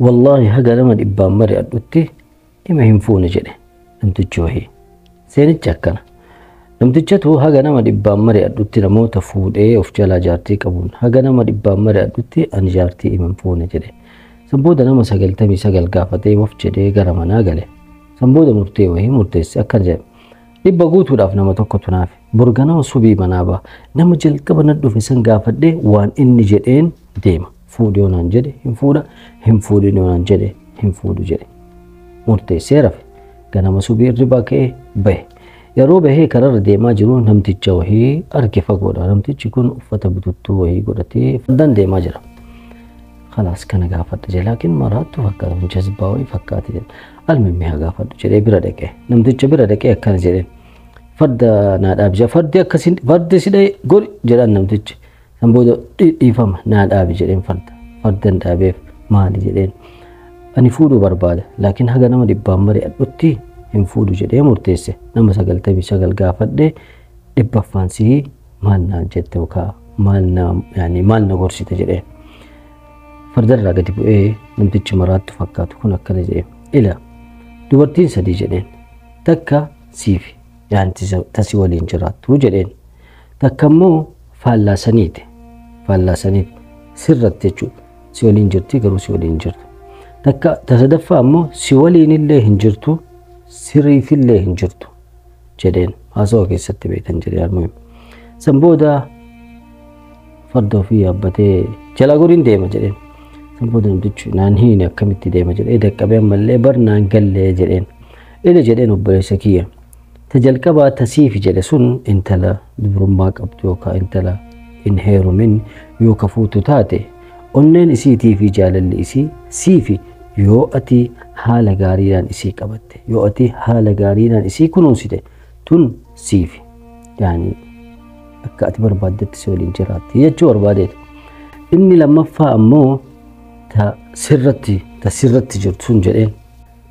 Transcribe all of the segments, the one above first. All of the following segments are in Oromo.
Wallaahi haga nama dhibbaan mari'adhutti dhima hin fuune jedhe namtichi wahii. Seenichi akkana. Namtichatu haga nama dhibbaan mari'adhutti namoota fuudhee of jalaa jaartii qabuun haga nama dhibbaan mari'adhutti ani jaartii hima hin fuune jedhe. San booda nama 99 gaafatee of jedhee gara manaa gale. San booda murtee wahii murteesse akkana jedhe. Dhibba guutuudhaaf nama tokkotu naafe. Bor ganama subii manaa ba'a. Nama jalqaba na dhufe san gaafadhee waan inni jedheen deema. Fuudhi yoo naan jedhe hin fuudha, hin fuudhin yoo naan jedhe hin fuudhu jedhe. Murteessee rafe. Ganama subii irribaa ka'ee bahe. Yeroo bahee kararra deemaa jiru namticha wahii arge fagoodha. Namtichi kun uffata bututtuu wahii godhatee fardaan deemaa jira. Khalaas kana gaafadha jedhe. Laakiin maraattuu fakkaata kun jazbaa wahii fakkaata jedhe. Almimmi haa gaafadhu jedhee bira dhaqe. Namticha bira dhaqee akkana jedheen. Farda naa dhaabi jedhe. Fardi akkasiin fardi si dha'e gori jedhaan namtichi. San booda dhiifama naa dhaabi jedheen farda. Fardan dhaabeef maali jedheen. Ani fuudhuu barbaada. Laakiin haga nama dhibbaan mari'adhutti hin fuudhu jedhee murteesse. Nama 99 gaafadhe dhibbaffaan sii maal naan jette yookaan maal na yaani maal na gorsite jedheen. Fardarraa gadi bu'ee namtichi maraattu fakkaatu kun akkana jedhee. Ila dubartiin sadii jedheen. Takka siifi yaani tasi waliin jiraattu jedheen. Takka immoo faallaa saniiti. Faallaa saniiti sirratti jechuudha. Si waliin jirti garuu si waliin jirtu. Takka ta sadaffaa immoo si waliin illee hin jirtu siriifillee hin jirtu jedheen. Haasawaa keessatti beektan jedhee almuhim. San booda farda ofii yaabbatee jalaa goriin deema jedheen. San booda namtichi naan hiine akkamitti deema jedhee daqqabee ammallee bar naan gallee jedheen. Ila jedheen obboleessa kiyya. Ta jalqabaa tasiifi jedhe sun intala dubrummaa qabdu yookaan intala hin heerumin yoo ka fuutu taate onneen isiitii fi jaalalli isii siifi yoo ati haala gaariidhaan isii qabatte yoo ati haala gaariidhaan isii kunuunsite tun siifi yaani akka ati barbaaddetti si waliin jiraatti jechuu barbaadeeti. Inni lammaffaa ammoo ta sirratti jirtu sun jedheen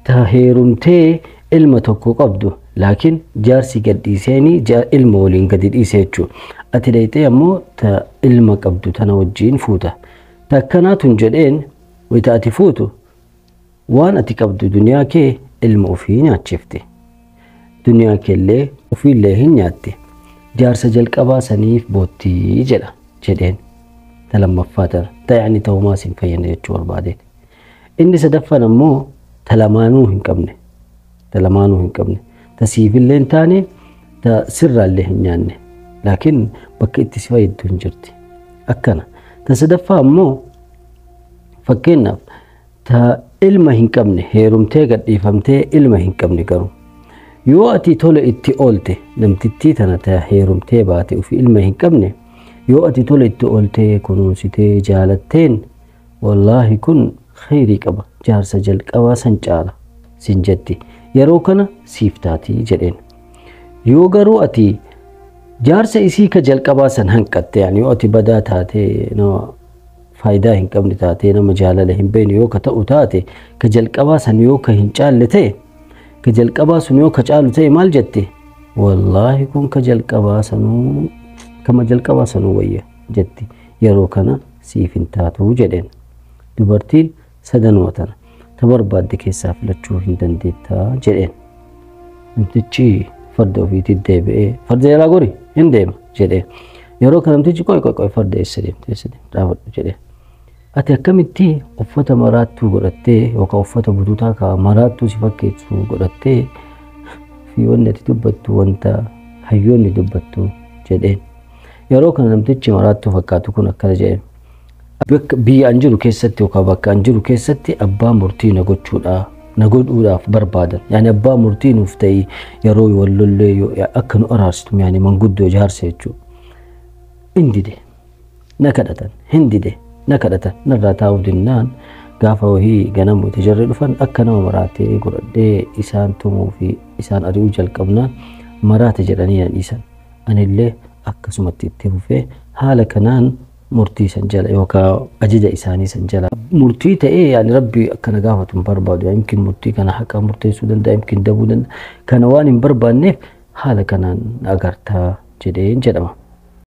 ta heerumtee ilma tokko qabdu laakiin jaarsi gad dhiiseenii ilma waliin gadi dhiise jechuudha. Ati dayxee ammoo ta ilma qabdu tana wajjiin fuuta. Ta akkanaa tun jedheen wayita ati fuutu waan ati qabdu duniyaa kee ilma ofii nyaachifte. Duniyaa keellee ofiillee hin nyaatte. Jaarsa jalqabaa saniif boottii jedha jedheen. Ta lammaffaa tana. Ta yaani ta'umaa siin fayyadne jechuu barbaadeeti. Inni sadaffaan ammoo ta lamaanuu hin qabne. Ta lamaanuu hin qabne. Ta siifillee hin taane ta sirraallee hin nyaanne. Laakiin bakka itti si fayyaddu hin jirti. Akkana. Ta sadaffaa ammoo fakkeenyaaf ta ilma hin qabne heerumtee gadhiifamtee ilma hin qabne garuu yoo ati tola itti oolte namtittii tana ta heerumtee baate ofii ilma hin qabne yoo ati tola itti ooltee kunuunsitee jaalatteen wallaahi kun khayrii qaba jaarsa jalqabaa san caala sin jetti yeroo kana siif taatii jedheen. Yoo garuu ati jaarsa isii ka jalqabaa san hanqatte yaani yoo ati badaa taatee nama faayidaa hin qabne taatee nama jaalala hin beekne yoo ka ta'u taate ka jalqabaa san yoo ka hin caalle ta'e ka jalqabaa sun yoo ka caalu ta'e maal jette wallaahi kun ka jalqabaa sanuu kama jalqabaa sanuu wayya jetti yeroo kana siif hin taatu jedheen. Dubartiin sadanuma tana ta barbaadde keessaa filachuu hin dandeettaa jedheen. Namtichi farda ofiitti deebi'ee farda jalaa gori hin deema jedheen. Yeroo kana namtichi qoy qoy qoy farda eessa deemte eessa deemte dhaabadhu jedheen. Ati akkamitti uffata maraattuu godhattee yookaan uffata butuutaa ka maraattuu si fakkeessu godhattee fi wanni ati dubbattu wanta hayyoonni dubbattu jedheen. Yeroo kana namtichi maraattuu fakkaatu kun akkana jedheen. Biyya an jiru keessatti yookaan bakka an jiru keessatti abbaa murtii na gochuudha na godhuudhaaf barbaadan. Yaani abbaa murtii nuuf ta'ii yeroo wal lollee akka nu araarsitu yaani manguddoo jaarsa jechuudha. Hin dide na kadhatan hin dide na kadhatan narraa taa'uu dinnaan gaafa wahii ganamu itti jarri dhufan akka nama maraatee godhadhee isaan tumuu fi isaan ari'uu jalqabnaan maraate jedhanii na dhiisan. Anillee akkasumatti itti fufee haala kanaan murtii san jala yookaan ajaja isaanii san jala murtii ta'ee yaani rabbi akkana gaafatu hin barbaadu. Yookiin murtii kana haqa murteessuu danda'a yookiin dabuu danda'a. Kana waan hin barbaanneef haala kanaan agartaa jedheen jedhama.